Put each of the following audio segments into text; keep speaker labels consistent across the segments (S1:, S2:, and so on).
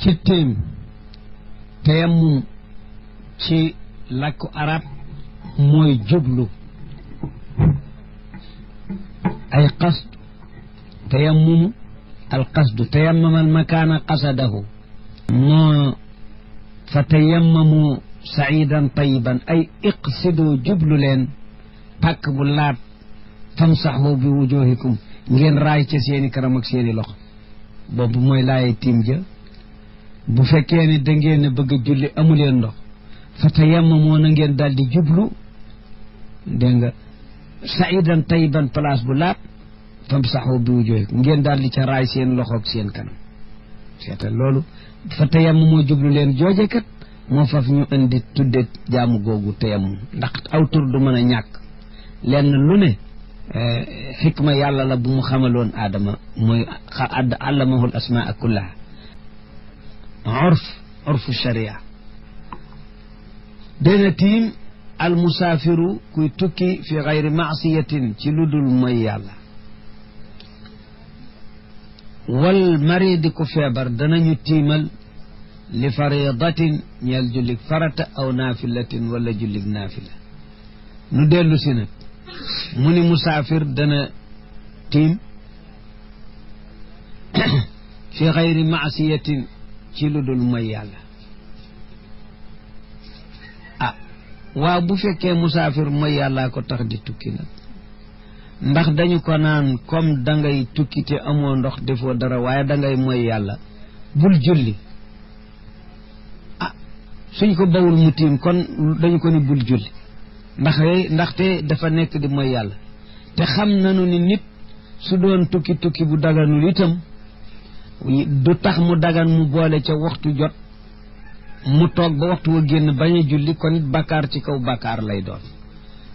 S1: ci tiim tayammum ci làkku arab mooy jublu ay qasd tayammum al qasdu tayammama al makaana qasadahu moo fa tayammamu saidan tayiban ay iqsidu jublu leen pàkk bu laab famsaxu bi wujuhikum ngeen raay ca seeni kanam ak seeni loxo boobu mooy laaye tiim ja bu fekkee ne da ngeen a bëgg a julli amuleen ndox fa tayammamoo na ngeen daal di jublu dégg nga saidan tayiban place bu laab famsaxu bi wujuhikum ngeen daal di ca raay seen loxo ak seen kanam seetal loolu fa tayammamoo jublu leen jooje kat moo faf ñu indi tudde jaamu googu tayammum ndax aw tur du mën a ñàkk lenn lu ne xikma yàlla la bu mu xamaloon aadama mooy allamahul asmaa kullaha urfu sharia dena tiim al musaafiru kuy tukki fi gayri maasiyatin ci lu dul mooy yàlla wal maridi ku feebar danañu tiimal li faridatin ñeel jullig farata aw naafilatin wala jullig naafila nu dellu si nag mu ni musaafir dana tiim fi xayri maasiyatin ci lu dul mooy yàlla ah waaw bu fekkee musaafir mooy yàllaa ko tax di tukki nag ndax dañu ko naan comme da ngay tukki te amoo ndox defoo dara waaye da ngay mooy yàlla bul julli ah suñ ko bawul mu tiim kon dañu ko ni bul julli ndaxte dafa nekk di mooy yàlla te xam nañu ni nit su doon tukki bu daganul itam du tax mu dagan mu boole ca waxtu jot mu toog ba waxtu wa génn bañ a julli kon it bàkkaar ci kaw bàkkaar lay doon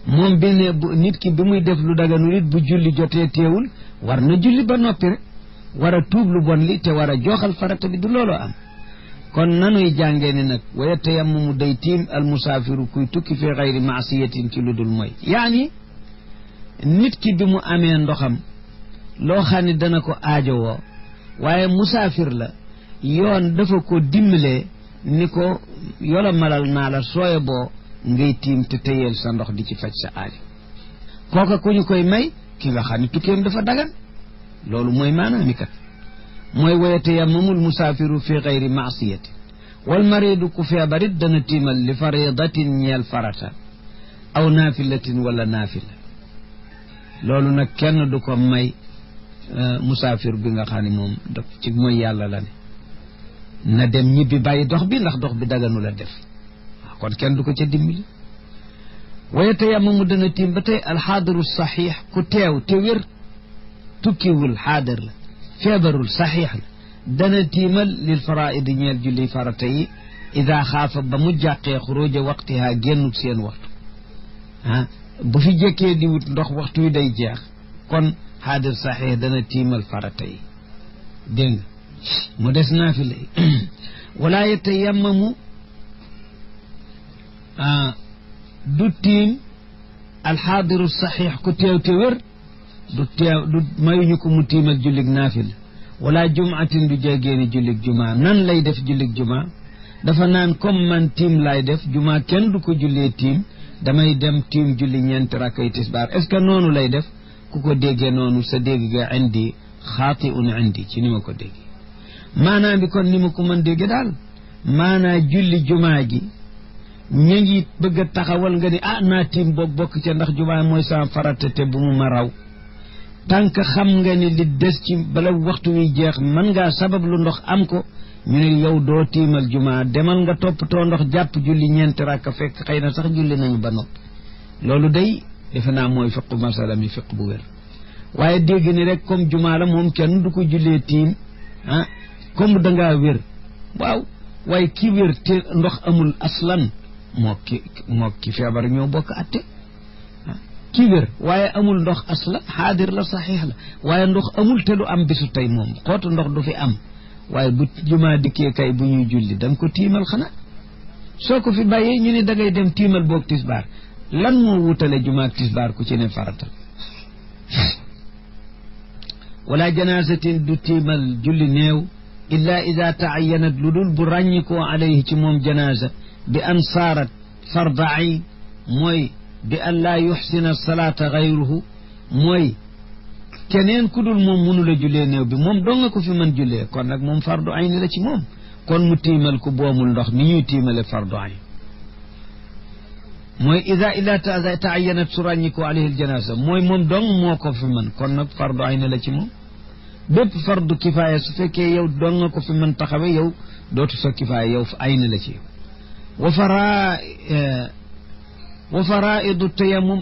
S1: moom bi ne nit ki bi muy def lu daganul it bu julli jotee teewul war na julli ba noppi rek war a tuub lu bon li te war a jooxal farata bi du looloo am kon nanuy jàngee ni nag wa yatayammamu day tiim al musaafiru kuy tukki fi xayri maasiyatin ci lu dul mooy yaani nit ki bi mu amee ndoxam loo xam ne dana ko aajowoo waaye musaafir la yoon dafa ko dimbalee ni ko yola malal naa la sooye boo ngay tiim te téyeel sa ndox di ci faj sa aajo kooka ku ñu koy may ki nga xam ne tukkeem dafa dagan loolu mooy maanaam kat mooy wa yatayammamul musaafiru fi gayri maasiyatin wal maridu ku feebarit dana tiimal li faridatin ñeel farata aw naafilatin wala naafila loolu nag kenn du ko may musaafir bi nga xam ne moom daf ci mooy yàlla la ne na dem ñibbi bàyyi dox bi ndax dox bi daganu la def waaw kon kenn du ko ca dimbali wa yatayammamu dana tiim ba tey alxaadiru saxiix ku teew te wér tukkiwul xaadir la feebarul saxiix la dana tiimal lil faraidi ñeel julli farata yi ida xaafa ba mu jàqee xuruja waqtiha génnug seen waxtu ah bu fi jëkkee di wut ndox waxtu wi day jeex kon xaadir saxiix dana tiimal farata yi dégg nga mu des naafila yi wala yatayammamu du tiim alxaadiru saxiix ku teew te wér du mayuñu ko mu tiimal jullig naafila wala jumaatin du jéggeeni jullig juma nan lay def jullig juma dafa naan comme man tiim lay def juma kenn du ko jullee tiim damay dem tiim julli ñeenti rakkay tisbaar est-ce que noonu lay def ku ko déggee noonu sa dégg ga indi xaati un indi ci ni ma ko déggee maanaam bi kon ni ma ko mën dégge daal maanaa julli jumaa gi ñu ngi bëgg a taxawal nga ni naa tiim boog bokk ca ndax jumaa mooy sama farata te bu mu ma raw tànk xam nga ni li des ci bala waxtu wi jeex mën ngaa sabab lu ndox am ko ñu ne yow doo tiimal jumaa demal nga toppatoo ndox jàpp julli ñeenti rakka fekk xëy na sax julli nañu ba noppi loolu day defe naa mooy fiqu masala mi fiq bu wér waaye dégg ni rek comme jumaa la moom kenn du ko jullee tiim comme dangaa wér waaw waaye ki wér te ndox amul aslan moo ki feebar ñoo bokk atte ki wér waaye amul ndox aslan xaadir la saxiix la waaye ndox amul te du am bisu tey moom xootu ndox du fi am waaye bu jumaa dikkee kay bu ñuy julli da nga ko tiimal xanaa soo ko fi bàyyee ñu ne da ngay dem tiimal boog tisbaar lan moo wutale jumaa ak tisbaar ku ci ne farata wala janaasatin du tiimal julli néew illa ida taayanat lu dul bu ràññikoo alayhi ci moom janaasa bi an saarat farda ayn mooy bi an laa yuxsina salaata gayruhu mooy keneen ku dul moom mënula jullee néew bi moom doo nga ko fi mën jullee kon nag moom fardu ayn la ci moom kon mu tiimal ku boomul ndox ni ñuy tiimale fardu ayn mooy ida taayanat su ràññikoo alayhi aljanaasa mooy moom dong moo ko fi mën kon nag fardu ayn la ci moom bépp fardu kifaaya su fekkee yow dong nga ko fi mën taxawe yow dootu sa kifaaya yow ayn la ci yow wa faraidu tayammum